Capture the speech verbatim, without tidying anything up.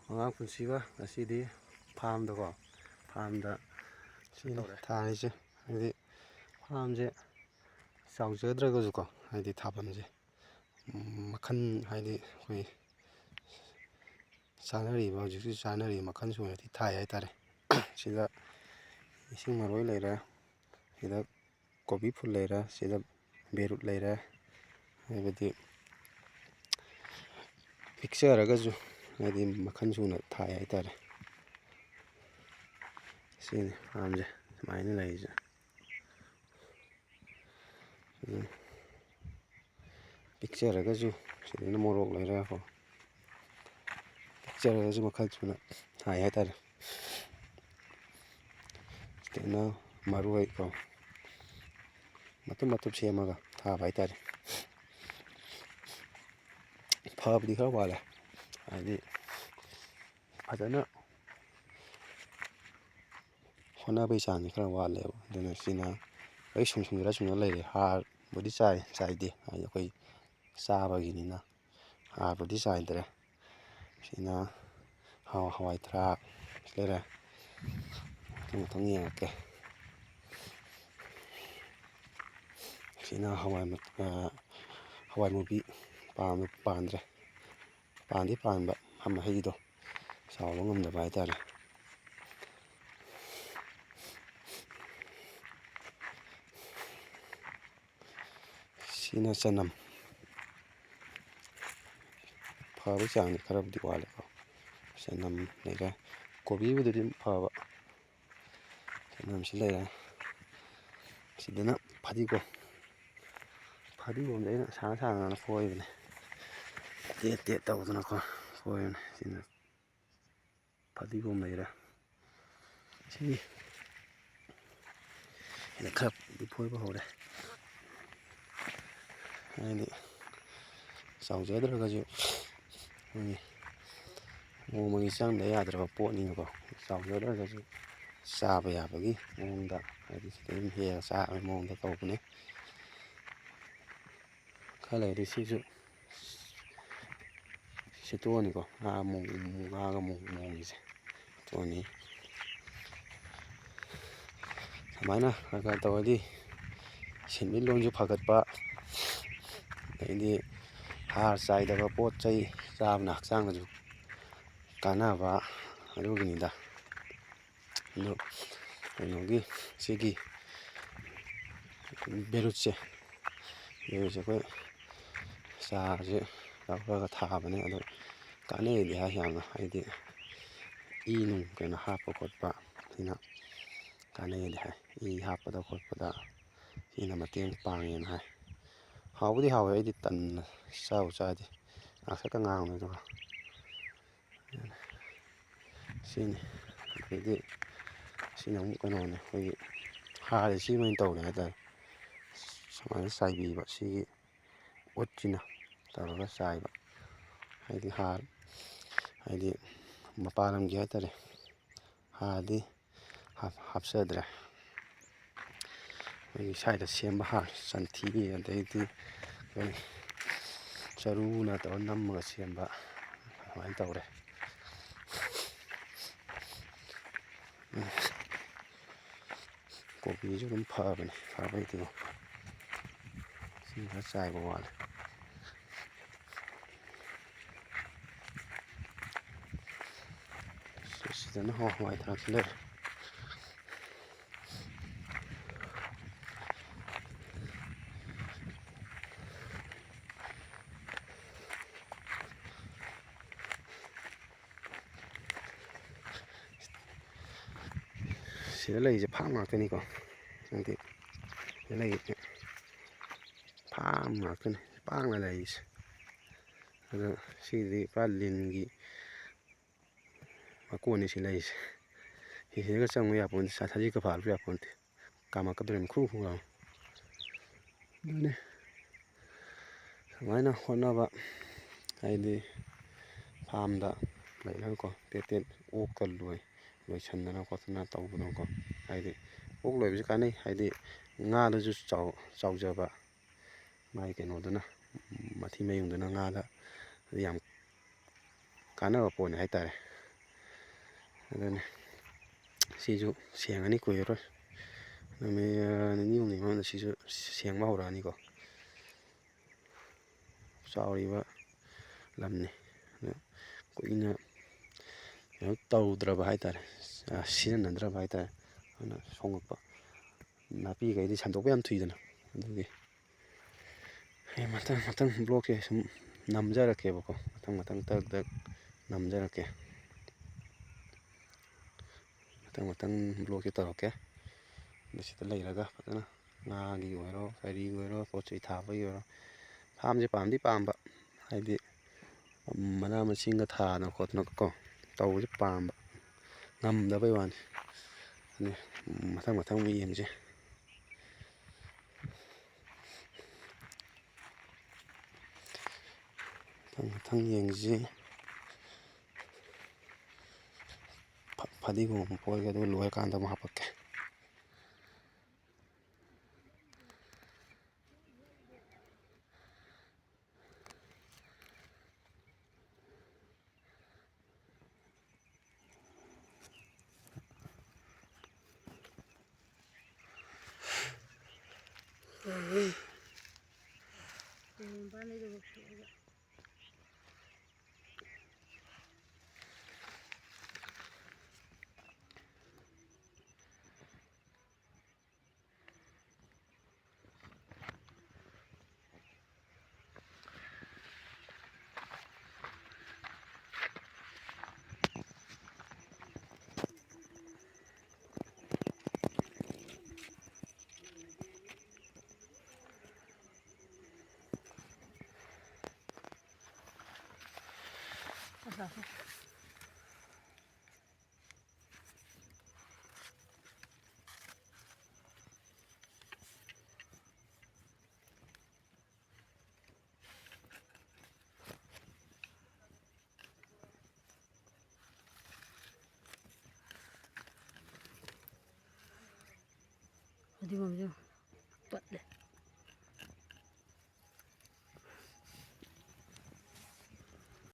ꯑꯉꯥꯡ ꯄꯨꯟꯁꯤꯒ ꯉꯁꯤꯗꯤ ꯐꯥꯝꯗꯀꯣ, ꯐꯥꯝꯗ ꯁꯤꯅꯤ ꯇꯧꯔꯦ꯫ ꯊꯥꯔꯤꯁꯦ꯫ ꯍꯥꯏꯗꯤ ꯐꯥꯝꯁꯦ ꯆꯥꯎꯖꯗ꯭ꯔꯒꯁꯨꯀꯣ, ꯍꯥꯏꯗꯤ ꯊꯥꯐꯝꯁꯦ, ꯎꯝ, ꯃꯈꯜ, ꯍꯥꯏꯗꯤ ꯑꯩꯈꯣꯏ ꯆꯥꯅꯔꯤꯕ, ꯍꯧꯖꯤꯛ ꯍꯧꯖꯤꯛ ꯆꯥꯅꯔꯤꯕ ꯃꯈꯜ ꯁꯨꯅꯗꯤ ꯊꯥꯏ ꯍꯥꯏꯇꯥꯔꯦ꯫ ꯁꯤꯗ ꯏꯁꯤꯡ ꯃꯔꯣꯏ ꯂꯩꯔꯦ, ꯁꯤꯗ ꯀꯣꯕꯤ ꯐꯨꯜ ꯂꯩꯔꯦ, ꯁꯤꯗ ꯕꯦꯔꯨꯠ ꯂꯩꯔꯦ꯫ ꯍꯥꯏꯕꯗꯤ ꯄꯤꯛꯆꯔꯒꯁꯨ ꯍꯥꯏꯗꯤ ꯃꯈꯜ ꯁꯨꯅ ꯊꯥꯏ ꯍꯥꯏꯇꯥꯔꯦ꯫ ꯁꯤꯅꯤ ꯐꯥꯝꯁꯦ ꯁꯨꯃꯥꯏꯅ ꯂꯩꯔꯤꯁꯦ꯫ ꯎꯝ꯫ ꯄꯤꯛꯆꯔꯒꯁꯨ ꯁꯤꯗꯅ ꯃꯣꯔꯣꯛ ꯂꯩꯔꯦꯀꯣ꯫ ꯄꯤꯛꯆꯔꯒꯁꯨ ꯃꯈꯜ ꯁꯨꯅ ꯊꯥꯏ ꯍꯥꯏꯇꯥꯔꯦ꯫ ꯁꯤꯗꯅ ꯃꯔꯣꯏ ꯀꯣ, ꯃꯇꯨꯝ ꯃꯇꯨꯝ ꯁꯦꯝꯃꯒ ꯊꯥꯕ ꯍꯥꯏꯇꯥꯔꯦ꯫ ꯐꯕꯗꯤ ꯈꯔ ꯋꯥꯠꯂꯦ, ꯍꯥꯏꯗꯤ ꯐꯖꯅ ꯍꯣꯠꯅꯕꯒꯤ ꯆꯥꯡꯁꯦ ꯈꯔ ꯋꯥꯠꯂꯦꯕ꯫ ꯑꯗꯨꯅ ꯁꯤꯅ ꯂꯣꯏ ꯁꯨꯡ ꯁꯨꯡꯖꯔ ꯁꯨꯡꯖꯔ ꯂꯩꯔꯦ꯫ ꯍꯥꯔꯕꯨꯗꯤ ꯆꯥꯏ, ꯆꯥꯏꯗꯦ, ꯍꯥꯏꯗꯤ ꯑꯩꯈꯣꯏ ꯆꯥꯕꯒꯤꯅꯤꯅ ꯍꯥꯔꯕꯨꯗꯤ ꯆꯥꯏꯗ꯭ꯔꯦ꯫ ꯁꯤꯅ ꯍꯋꯥ-, ꯍꯋꯥꯏ ꯊꯔꯥꯛ ꯂꯩꯔꯦ꯫ ꯃꯊꯪ ꯃꯊꯪ ꯌꯦꯡꯉꯛꯀꯦ꯫ ꯁꯤꯅ ꯍꯋꯥꯏ ꯃ-, ꯑ, ꯍꯋꯥꯏ ꯃꯨꯕꯤ ꯄꯥꯟꯕ ꯄꯥꯟꯗ꯭ꯔꯦ꯫ ꯄꯥꯟꯗꯤ ꯄꯥꯟꯕ, ꯃꯍꯩꯗꯣ ꯆꯥꯎꯕ ꯉꯝꯗꯕ ꯍꯥꯏꯇꯥꯔꯦ꯫ ꯁꯤꯅ ꯆꯅꯝ꯫ ꯐꯕꯒꯤ ꯆꯥꯡꯗꯤ ꯈꯔꯕꯨꯗꯤ ꯋꯥꯠꯂꯦꯀꯣ꯫ ꯆꯅꯝ ꯂꯩꯔꯦ꯫ ꯀꯣꯕꯤꯕꯨꯗꯤ ꯑꯗꯨꯝ ꯐꯕ꯫ ꯆꯅꯝꯁꯤ ꯂꯩꯔꯦ꯫ ꯁꯤꯗꯅ ꯐꯗꯤꯒꯣꯝ꯫ ꯐꯗꯤꯒꯣꯝꯁꯦ ꯑꯩꯅ ꯁꯥꯡ ꯁꯥꯡꯅ ꯐꯣꯏꯕꯅꯦ꯫ ꯇꯦꯠ ꯇꯦꯠ ꯇꯧꯗꯅꯀꯣ ꯐꯣꯏꯕꯅꯦ꯫ ꯁꯤꯅ ꯐꯗꯤꯒꯣꯝ ꯂꯩꯔꯦ꯫ ꯁꯤ ꯁꯤꯗ ꯈꯔꯗꯤ ꯐꯣꯏꯕ ꯍꯧꯔꯦ꯫ ꯍꯥꯏꯗꯤ ꯆꯥꯎꯖꯗ꯭ꯔꯒꯁꯨ ꯑꯩꯈꯣꯏꯒꯤ ꯅꯣꯡꯃꯒꯤ ꯆꯪꯗ ꯌꯥꯗ꯭ꯔꯕ ꯄꯣꯠꯅꯤꯅꯀꯣ, ꯆꯥꯎꯖꯗ꯭ꯔꯒꯁꯨ ꯆꯥꯕ ꯌꯥꯕꯒꯤ ꯃꯑꯣꯡꯗ, ꯍꯥꯏꯗꯤ ꯁꯤꯗ ꯑꯗꯨꯝ ꯍꯦꯛꯑꯒ ꯆꯥꯕꯒꯤ ꯃꯑꯣꯡꯗ ꯇꯧꯕꯅꯦ꯫ ꯈꯔ ꯂꯩꯔꯗꯤ ꯁꯤꯁꯨ ꯁꯤ ꯇꯣꯛꯑꯅꯤꯀꯣ, ꯉꯥ ꯑꯃꯨꯛ, ꯉꯥꯒ ꯑꯃꯨꯛ ꯃꯣꯡꯉꯤꯁꯦ ꯇꯣꯛꯑꯅꯤ꯫ ꯁꯨꯃꯥꯏꯅ ꯈꯔ ꯈꯔ ꯇꯧꯔꯗꯤ ꯁꯦꯟꯃꯤꯠꯂꯣꯟꯁꯨ ꯐꯒꯠꯄ, ꯑꯗꯩꯗꯤ ꯍꯥꯔ ꯆꯥꯏꯗꯕ ꯄꯣꯠ ꯆꯩ ꯆꯥꯕꯅ ꯍꯛꯆꯥꯡꯗꯁꯨ ꯀꯥꯟꯅꯕ, ꯑꯗꯨꯒꯤꯅꯤꯗ꯫ ꯑꯗꯣ ꯀꯩꯅꯣꯒꯤ, ꯁꯤꯒꯤ ꯕꯦꯔꯨꯠꯁꯦ, ꯕꯦꯔꯨꯠꯁꯦ ꯑꯩꯈꯣꯏ ꯆꯥꯔꯁꯦ ꯂꯧꯔꯒ ꯊꯥꯕꯅꯦ꯫ ꯑꯗꯣ ꯀꯥꯟꯅꯩꯗꯤ ꯍꯥꯏ ꯌꯥꯝꯅ, ꯍꯥꯏꯗꯤ ꯏ ꯅꯨꯡ ꯀꯩꯅꯣ ꯍꯥꯞꯄ ꯈꯣꯠꯄ ꯁꯤꯅ ꯀꯥꯟꯅꯩꯗꯤ ꯍꯥꯏ꯫ ꯏ ꯍꯥꯞꯄꯗ ꯈꯣꯠꯄꯗ ꯁꯤꯅ ꯃꯇꯦꯡ ꯄꯥꯡꯉꯦꯅ ꯍꯥꯏ꯫ ꯍꯥꯎꯕꯨꯗꯤ ꯍꯥꯎꯋꯦ, ꯑꯩꯗꯤ ꯇꯟꯅ ꯆꯥꯕꯨ ꯆꯥꯗꯦ, ꯉꯥꯡꯁꯛꯀ ꯉꯥꯡꯕꯅꯦ꯫ ꯑꯗꯨꯒ ꯁꯤꯅꯤ꯫ ꯑꯗꯩꯗꯤ ꯁꯤꯅ ꯑꯃꯨꯛ ꯀꯩꯅꯣꯅꯦ, ꯑꯩꯈꯣꯏꯒꯤ ꯍꯥꯔꯁꯦ ꯁꯤ ꯑꯣꯏꯅ ꯇꯧꯔꯦ ꯍꯥꯏꯇꯥꯔꯦ꯫ ꯁꯨꯃꯥꯏꯅ ꯆꯥꯏꯕꯤꯕ, ꯁꯤꯒꯤ ꯎꯠꯁꯤꯅ ꯇꯧꯔꯒ ꯆꯥꯏꯕ꯫ ꯍꯥꯏꯗꯤ ꯍꯥꯔ, ꯍꯥꯏꯗꯤ ꯃꯄꯥꯟ ꯂꯝꯒꯤ ꯍꯥꯏꯇꯥꯔꯦ, ꯍꯥꯔꯗꯤ ꯍꯥꯞ-, ꯍꯥꯞꯆꯗ꯭ꯔꯦ꯫ ꯑꯩꯈꯣꯏꯒꯤ ꯁ꯭ꯋꯥꯏꯗ ꯁꯦꯝꯕ ꯍꯥꯔ, ꯁꯟꯊꯤ, ꯑꯗꯩꯗꯤ ꯑꯩꯈꯣꯏ ꯆꯔꯨꯅ ꯇꯧꯔꯒ ꯅꯝꯃꯒ ꯁꯦꯝꯕ, ꯑꯗꯨꯃꯥꯏꯅ ꯇꯧꯔꯦ꯫ ꯀꯣꯕꯤꯁꯨ ꯑꯗꯨꯝ ꯐꯕꯅꯤ, ꯐꯕꯩꯗꯤ ꯏꯁꯤꯡ ꯈꯔ ꯆꯥꯏꯕ ꯋꯥꯠꯂꯦ꯫ ꯁꯤꯗꯅ ꯍꯋꯥꯏ ꯊꯔꯥꯛꯁꯨ ꯂꯩꯔꯦ꯫ ꯁꯤꯗ ꯂꯩꯔꯤꯁꯦ ꯐꯥꯝ ꯉꯥꯛꯇꯅꯤꯀꯣ꯫ ꯍꯥꯏꯗꯤ ꯁꯤꯗ ꯂꯩꯔꯤꯁꯦ ꯐꯥꯝ ꯉꯥꯛꯇꯅꯤ ꯄꯥꯛꯅ ꯂꯩꯔꯤꯁꯦ꯫ ꯑꯗꯣ ꯁꯤꯗꯤ ꯄꯨꯔꯥ ꯂꯤꯟꯒꯤ ꯃꯀꯣꯟꯅꯤ ꯁꯤ ꯂꯩꯔꯤꯁꯦ꯫ ꯁꯤꯁꯤꯗꯒ ꯆꯪꯕ ꯌꯥꯄꯣꯟꯇꯦ, ꯁꯖꯤꯛꯀ ꯐꯥꯜꯂꯁꯨ ꯌꯥꯄꯣꯟꯇꯦ꯫ ꯀꯥꯝꯃꯛꯀꯗꯣꯔꯤꯕꯅꯤ ꯈꯨ ꯈꯨ ꯂꯥꯎꯅ꯫ ꯑꯗꯨꯅꯤ ꯁꯨꯃꯥꯏꯅ ꯍꯣꯠꯅꯕ, ꯍꯥꯏꯗꯤ ꯐꯥꯝꯗ ꯂꯩꯔꯒꯀꯣ, ꯇꯦꯠ ꯇꯦꯠ ꯑꯣꯛꯀ ꯂꯣꯏ-, ꯂꯣꯏꯁꯟꯗꯅ ꯈꯣꯠꯇꯅ ꯇꯧꯕꯗꯣꯀꯣ꯫ ꯍꯥꯏꯗꯤ ꯑꯣꯛ ꯂꯣꯏꯕꯁꯤ ꯀꯥꯟꯅꯩ, ꯍꯥꯏꯗꯤ ꯉꯥꯗꯁꯨ ꯆꯥꯎ-, ꯆꯥꯎꯖꯕ, ꯃꯥꯒꯤ ꯀꯩꯅꯣꯗꯨꯅ, ꯃꯊꯤ ꯃꯌꯨꯡꯗꯨꯅ ꯉꯥꯗ ꯌꯥꯝ ꯀꯥꯟꯅꯕ ꯄꯣꯠꯅꯤ ꯍꯥꯏꯇꯥꯔꯦ꯫ ꯑꯗꯨꯅꯤ, ꯁꯤꯁꯨ ꯁꯦꯡꯉꯅꯤ ꯀꯨꯏꯔꯔꯣꯏ, ꯅꯨꯃꯤꯠ ꯅꯤꯅꯤ ꯍꯨꯝꯅꯤ ꯃꯅꯨꯡꯗ ꯁꯤꯁꯨ ꯁꯦꯡꯕ ꯍꯧꯔꯛꯑꯅꯤꯀꯣ꯫ ꯆꯥꯎꯔꯤꯕ ꯂꯝꯅꯤ꯫ ꯑꯗꯨ ꯀꯨꯏꯅ ꯀꯩꯅꯣ ꯇꯧꯗ꯭ꯔꯕ ꯍꯥꯏꯇꯥꯔꯦ, ꯁꯤꯖꯤꯟꯅꯗ꯭ꯔꯕ ꯍꯥꯏꯇꯥꯔꯦ꯫ ꯑꯗꯨꯅ ꯁꯣꯡꯉꯛꯄ ꯅꯥꯄꯤꯈꯩꯗꯤ ꯁꯟꯗꯣꯛꯄ ꯌꯥꯝ ꯊꯨꯏꯗꯅ꯫ ꯑꯗꯨꯒꯤ ꯑꯩ ꯃꯊꯪ ꯃꯊꯪ vlogꯁꯦ ꯁꯨꯝ ꯅꯝꯖꯔꯛꯀꯦꯕꯀꯣ, ꯃꯊꯪ ꯃꯊꯪ ꯇꯛ ꯇꯛ ꯅꯝꯖꯔꯛꯀꯦ꯫ ꯃꯊꯪ ꯃꯊꯪ vlogꯁꯦ ꯇꯧꯔꯛꯀꯦ꯫ ꯑꯗꯨ ꯁꯤꯗ ꯂꯩꯔꯒ ꯐꯖꯅ ꯉꯥꯒꯤ ꯑꯣꯏꯔꯣ, ꯀꯔꯤꯒꯤ ꯑꯣꯏꯔꯣ, ꯄꯣꯠ ꯆꯩ ꯊꯥꯕꯒꯤ ꯑꯣꯏꯔꯣ, farmꯁꯦ ꯄꯥꯝꯗꯤ ꯄꯥꯝꯕ, ꯍꯥꯏꯗꯤ ꯃꯅꯥ ꯃꯁꯤꯡꯒ ꯊꯥꯗꯅ ꯈꯣꯠꯇꯅꯀꯣ ꯇꯧꯕꯁꯦ ꯄꯥꯝꯕ, ꯉꯝꯗꯕꯩ ꯋꯥꯅꯤ꯫ ꯑꯗꯨꯅꯤ, ꯃꯊꯪ ꯃꯊꯪ ꯑꯃꯨꯛ ꯌꯦꯡꯁꯦ꯫ ꯃꯊꯪ ꯃꯊꯪ ꯌꯦꯡꯁꯤ꯫ ꯐ-, ꯐꯗꯤꯒꯣꯝ ꯑꯃ ꯐꯣꯏꯒꯦ, ꯑꯗꯨꯒ ꯂꯣꯏꯔꯀꯥꯟꯗ ꯑꯃꯨꯛ ꯍꯥꯄꯛꯀꯦ꯫ ꯐꯗꯤꯒꯣꯝꯁꯨ ꯄꯠꯂꯦ꯫